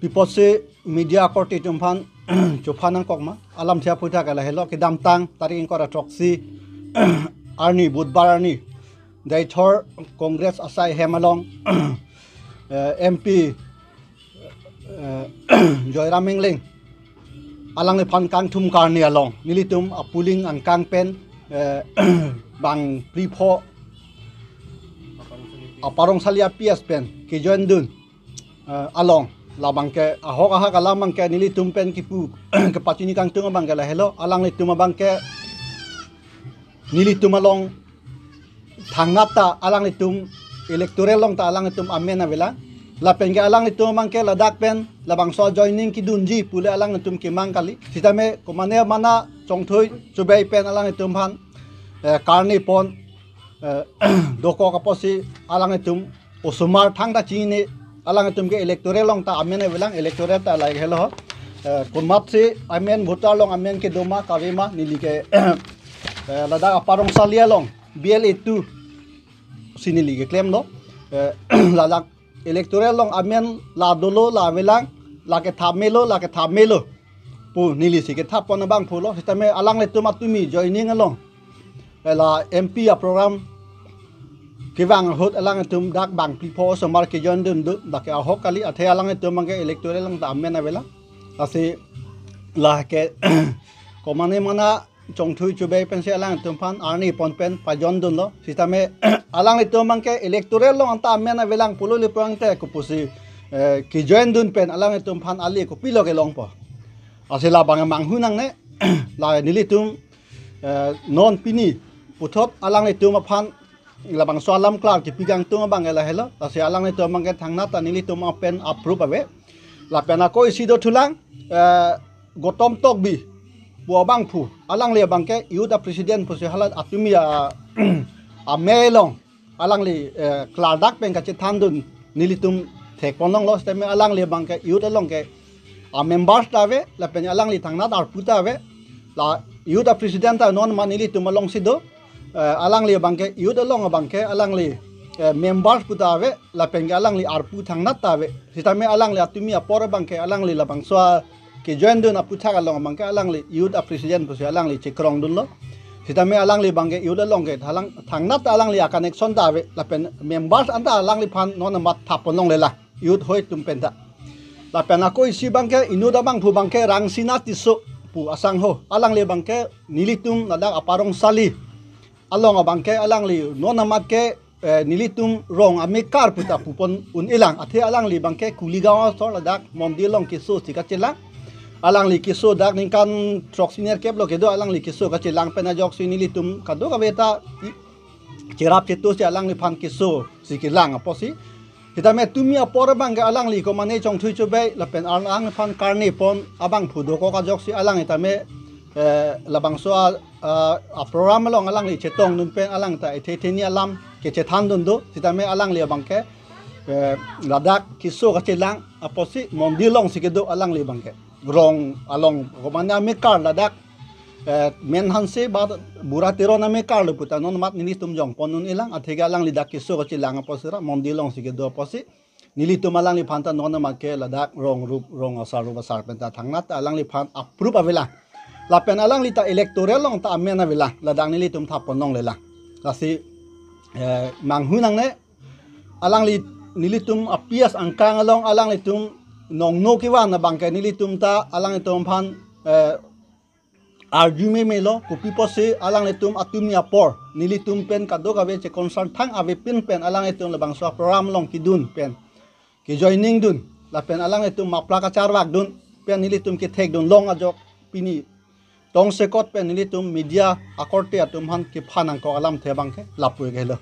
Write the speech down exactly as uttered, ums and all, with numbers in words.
pi apotsi media akorte atum aphan chopha nangkok ma, alamthe aphuthak ke lahelo, kedamtang tarik ingkoi ra throksi arni, Budhbar arni, Deithor Congress asai hem along, eh, M P, eh, Joyram Engleng alangliphan kangthum karni along nelitum apuling angkang pen, eh, bang phli pho aparong sali a-P S pen kejoin dun, eh, along, labang ke ahok ahak alam abang ke nelitum pen kipu kepachini kangtung abang ke lahelo, alanglitum abang ke nelitum along thangnat ta alanglitum electoral along ta alanglitum amen avelang. Lapen ke alanglitum abang ke ladak pen labangso joining kedunji pule alanglitum kemang kali. Sitame komane mana Chongthui Chubei pen alanglitum aphan, eh, karni pon, eh, dokok apotsi alanglitum osomar thangta chini, alanglitum ke electoral along ta amen avelang, electoral ta lahelo. Eh, komatsi amen voter along amen kedo ma kave ma neli ke, eh, ladak aparong sali along B L A two si neli keklem do. Eh, ladak electoral along amen la dolo, la avelang, la ketha melo, la ketha melo pu neli si ketha pon abang pulo. Sitame alanglitum atumi joining along, eh, la M P aprogram kevang ahut alanglitum dak bang phli pho osomar kejoin dun do, dak ke ahok kali, athe alanglitum abang ke electoral along ta amen avelang. Lasi la ke komane mana Chongthui Chubei pensi alanglitum aphan arni pon pen pajoin dunlo. Sitame alanglitum abang ke electoral along anta amen avelang pulo le pulote kopusi, eh, kejoin dun pen alanglitum aphan ale kopilo kelongpo. Lasi labang manghu nangne, la nelitum, eh, non pini puthot alanglitum aphan labangso alam klar kipi kangtung abang ke lahelo. Lasi alanglitum abang ke thangnat ta nelitum apen approve ave. Lapen ako isi dothulang, eh, Gautam Tokbi pu abangphu, alangli abang ke youth a-president pusi hala atumi a, amei along alangli, eh, klardak pen kachethan dun nelitum thek pon longlo. Sitame alangli abang ke youth along ke a-members ta ave, lapen alangli thangnat arpu ta ave. La youth a-president ta non ma nelitum alongsi do. Eh, alangli abang ke youth along abang ke alangli, eh, members pu ta ave, lapen ke alangli arpu thangnat ta ave. Sitame alangli atumi apor abang ke alangli labangso a kejoin dun aphuthak along abang ke alangli youth a-president pusi alangli chekrong dunlo. Sitame alangli abang ke youth along ke thalang, thangnat ta alangli a-connection ta ave, lapen members anta alangliphan non amat thap pon longle la youth hoi atum pen ta. Lapen ako isi abang ke inut abangphu abang ke Rangsina Tisso pu asangho, alangli abang ke nelitum ladak aparong sali along abang ke alangli non amat ke, eh, nelitum rong amekar pu ta pu pon un-elang, athe alangli abang ke Kuligaon asor ladak mondir along keso si kachelang. Alangli keso dak ningkan throksi nerkep lo kedo, alangli keso kachelang pen ajoksi nelitum kadokave ta i-, cherap cheto si alangliphan keso si kelang apotsi. Sitame tumi apor abang ke alangli komane Chongthui Chubei lapen alangliphan karni pon abangphu dokok ajoksi alang sitame, eh, labangso a, a, a-program along alangli chetong dun pen alang ta ethe theni alam kechethan dun do. Sitame alangli abang ke, eh, ladak keso kachelang apotsi mondir alongsi kedo alangli abang ke. Rong along komane amekar ladak, eh, Menhanse ba Bura Teron amekar lo pu ta non amat nelitum jong pon un-elang, athe ke alangli dak keso kachelang apotsi ra mondir alongsi kedo apotsi nelitum alangliphan ta non amat ke ladak rong rup, rong asar rup asar pen ta thangnat ta alangliphan approve avelang. Lapen alangli ta electoral along ta amen avelang, ladak nelitum thap pon longlelang. Lasi, eh, manghu nangne, alangli nelitum a-P S angkang along alanglitum nongno kevan abang ke nelitum ta alanglitum aphan, eh, arju meme lo, kopi apotsi alanglitum atumi apor nelitum pen kadokave che-concern thang avepin pen alanglitum labangso a-program along kedun pen kejoining dun, lapen alanglitum mapla kacharvak dun pen nelitum kethek dun long ajok pini tongsekot pen nelitum media akorte atum aphan kephan nangkok alamthe abang ke lapu-ik helo.